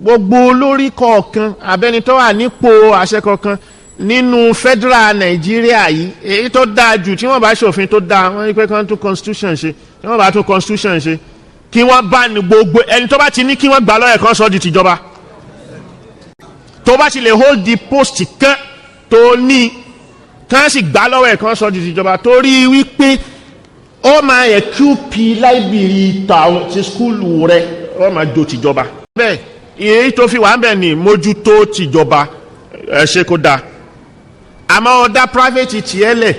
Gbogbo olórí kọ̀ọ̀kan abẹ́ni tó wà nípò àṣẹ kọ̀ọ̀kan nínú federal Nàìjíríà yìí, èyí tó dáa jù, tí wọ́n bá ṣòfin tó dáa, wọ́n ní pé kí wọ́n tún constitution ṣe. Tí wọ́n bá tún constitution ṣe, kí wọ́n bá ní gbogbo ẹni tó bá ti ní, kí wọ́n gbà lọ́yẹ̀, kan sọ di tìjọba. Tó bá ti lè hold the post kan tó ní, kán sì gbà lọ́wọ́ ẹ̀, kan sọ di tìjọba, torí wípé ó máa equip library tàwọn ti school rẹ, ó máa jo tìjọba. Bẹ́ẹ̀ èyí tó fi wà ń bẹ̀ ní mójútó tìjọba, ẹ ṣe kó dáa. Àmọ́ ọ̀dà private tiẹ̀ lẹ̀,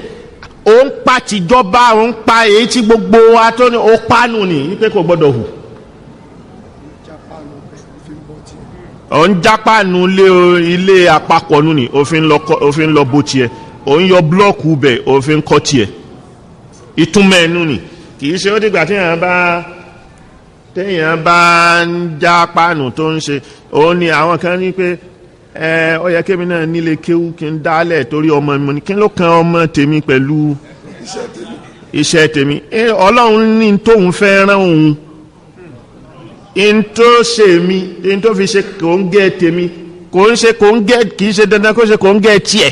ó ń pa tìjọba, ó ń pa èyí tí gbogbo wa tó ní ó pánù ní wípé kò gbọ́dọ̀ hù. Ó ń jápánu ilé àpapọ̀ nù ní òfin lọ bó tiẹ̀, ó ń yọ block bẹ̀, òfin kọ́ tiẹ̀. Ìtumọ̀ ẹnu ni kì í ṣe ó dìgbà téèyàn bá ń já páànù tó ń ṣe. Òun ni àwọn kan ní pé ẹ ó yẹ kémi náà nílé kéwú kí n dálẹ̀ torí ọmọ mi. Ní kí ló kan ọmọ tèmi pẹ̀lú iṣẹ́ tèmi? Ọlọ́run ní tóun fẹ́ rán òun n tó ṣe mi, n tó fi ṣe kò ń gẹ́ tèmi, kò ń ṣe kò ń gẹ́, kì í ṣe dandan kó ṣe kò ń gẹ́ tiẹ̀.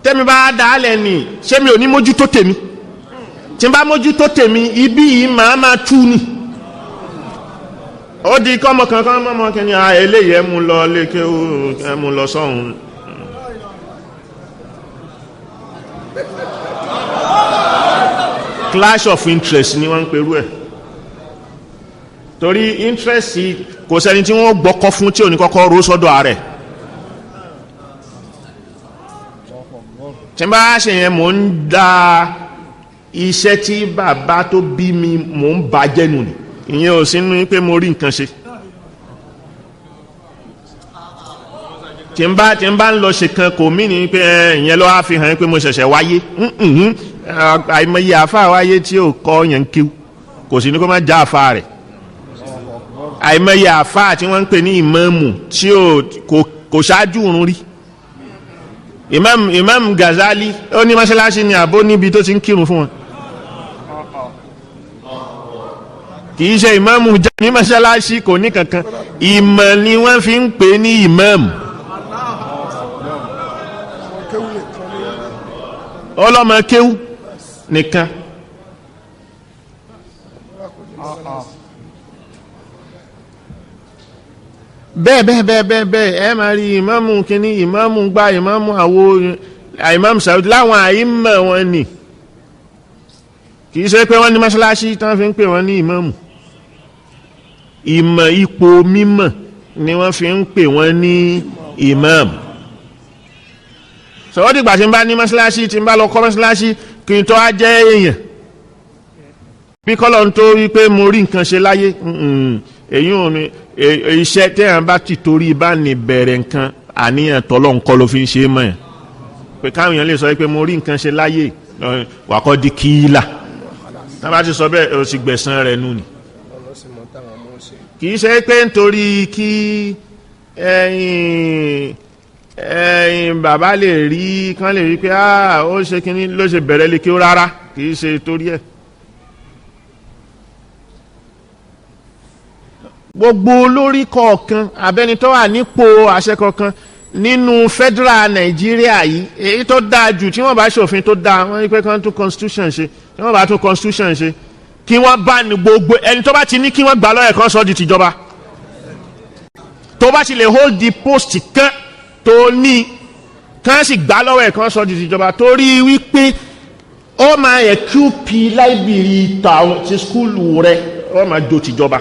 Tẹ́mi bá dálẹ̀ ni, ṣé mi ò ní mójútó tèmi? Tí n bá mójútó tèmi, ibi yìí màá máa tú ni. Ó di kọ́mọ kankan mọ́mọ́ kí ni eléyìí, ẹ mú lọ lékè, ẹ mú lọ sọ́hun. Clash of interest ni wọ́n ń perú ẹ̀, torí interest kò sẹ́ni tí wọ́n gbọ́kọ́ fún tí ò ní kọ́kọ́ ró sọ́dọ̀ ààrẹ. Tí n bá ṣe yẹn, mò ń da iṣẹ́ tí bàbá tó bí mi, mò ń bàjẹ́ nù ni. Ìyẹn ò sínú pé mo rí nǹkan ṣe. Tí n bá ń lọ ṣe kan, kò mí ní pé ìyẹn ló wá fi hàn pé mo ṣẹ̀ṣẹ̀ wáyé. Àìmọye àáfàá wáyé tí ò kọ́ yẹn kíw, kò sí ní kó má já àáfàá rẹ̀. Àìmọye àáfàá tí wọ́n ń pè ní ìmáàmù tí kò ṣáájú òrun rí. Imam Ghazali, ó ní mọ́ṣáláṣí ni àbó níbi tó ti ń kírun fún wọn. Kì í ṣe ìmáàmù jẹ́ ní mọ́ṣáláṣí, kò ní kankan. Ìmọ̀ ni wọ́n fi ń pè ní ìmáàmù. Ọlọ́mọ kéwú nìkan. Bẹ́ẹ̀ bẹ́ẹ̀ bẹ́ẹ̀ bẹ́ẹ̀ bẹ́ẹ̀, ẹ máa rí ìmáàmù kínní, ìmáàmù gbá, ìmáàmù àwo, ìmáàmù Saudi, láwọn àìmọ̀ wọn ni. Kì í ṣe pé wọ́n ní mọ́ṣáláṣí tí wọ́n fi ń pè wọ́n ní ìmáàmù. Ìmọ̀, ipò mímọ̀ ni wọ́n fi ń pè wọ́n ní ìmáàmù. Sọ̀rọ̀ dìgbà tí n bá ní mọ́ṣáláṣí, tí n bá lọ kọ́ mọ́ṣáláṣí, kí n tó á jẹ́ èèyàn bí kọ́lọ̀ ń tó rí pé mo rí nǹkan ṣe láyé. Èyí ò ní iṣẹ́ téèyàn bá ti torí bá ní bẹ̀rẹ̀ nǹkan, àníyàn tọ́lọ́ nǹkan ló fi ń ṣe é mọ̀ ẹ́ pé káwọn èèyàn lè sọ pé mo rí nǹkan ṣe láyé, wàkọ́ di kíílà. Tá bá ti sọ bẹ́ẹ̀, o sì gbẹ̀san rẹ̀ nù ni. Kì í ṣe pé nítorí kí ẹ̀yin ẹ̀yin bàbá lè rí kán lè rí pé ó ṣe kínní ló ṣe bẹ̀rẹ̀ lè kí ó rárá, kì í ṣe torí ẹ̀. Gbogbo olórí kọ̀ọ̀kan abẹ́ni tó wà nípò àṣẹ kọ̀ọ̀kan nínú federal Nàìjíríà yìí, èyí tó dáa jù, tí wọ́n bá ṣòfin tó dáa, wọ́n ní pé kí wọ́n tún constitution ṣe. Tí wọ́n bá tún constitution ṣe, kí wọ́n bá ní gbogbo ẹni tó bá ti ní, kí wọ́n gbà lọ́yẹ̀, kan sọ di tìjọba. Tó bá ti lè hold the post kan tó ní, kán sì gbà lọ́wọ́ ẹ̀, kan sọ di tìjọba, torí wípé ó máa equip library tàwọn ti school rẹ, ó máa jo tìjọba.